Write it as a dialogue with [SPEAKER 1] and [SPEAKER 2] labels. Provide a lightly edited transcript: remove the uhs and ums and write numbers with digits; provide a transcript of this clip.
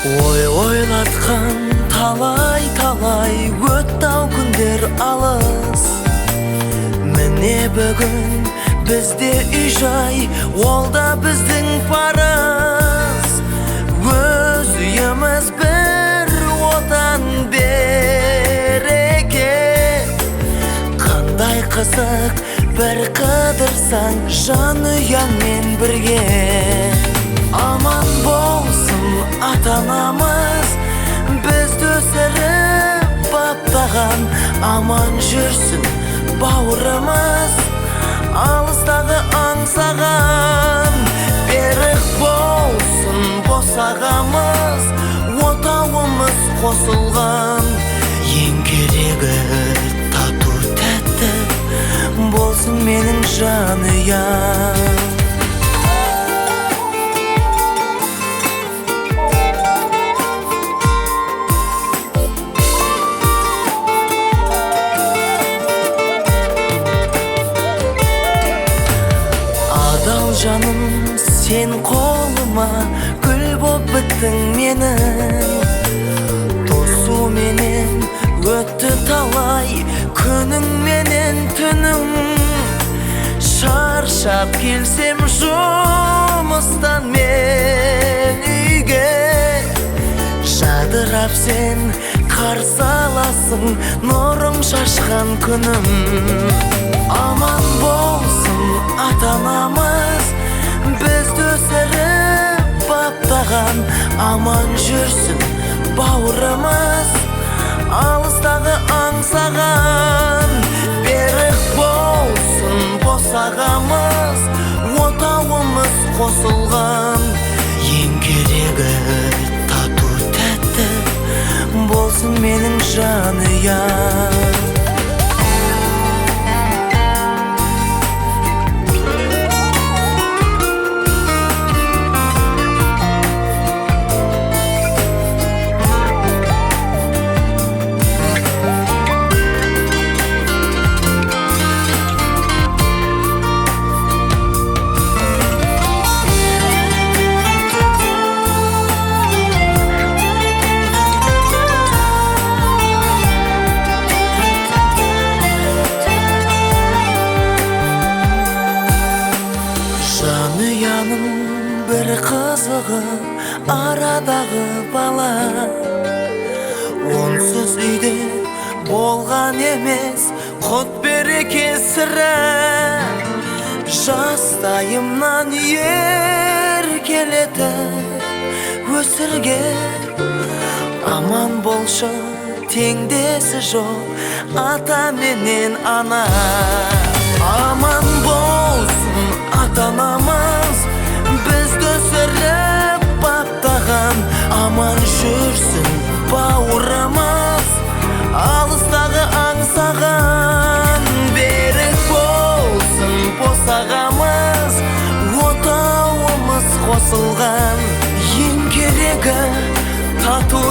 [SPEAKER 1] Ой ойлатқан талай-талай өтті-ау күндер алыс. Міне бүгін бізде үй-жай, ол да біздің парыз. Өз үйіміз бір отан береке. Қандай қызық бір қыдырсаң жанұяңмен бірге. Аман болсын ата-анамыз, бізді өсіріп баптаған. Аман жүрсін бауырымыз, алыстағы аңсаған. Берік болсын босағамыз, отауымыз қосылған. Ең керегі тату тәтті болсын менің жанұям. Адал жаным, сен қолыма гүл боп біттің менің. Тосуменен өтті талай күнің менен түнің. Шаршап келсем жұмыстан мен үйге, жадырап сен қарсы аласың нұрың шашқан күнім. Аман болсын ата-анамыз, бізді өсіріп баптаған. Аман жүрсін бауырымыз, алыстағы аңсаған. Берік болсын босағамыз, отауымыз қосылған. Ең керегі тату тәтті болсын менің жанұям. Жанұяның бір қызығы арадағы бала. Онсыз үйде болған емес құт береке сірә. Жастайымнан еркелетіп өсірген, аман болшы теңдесі жоқ ата менен ана. Аман болсын ата-анамыз, бізді өсіріп баптаған. Аман жүрсін бауырымыз, алыстағы аңсаған. Берік болсын босағамыз, отауымыз қосылған. Ең керегі тату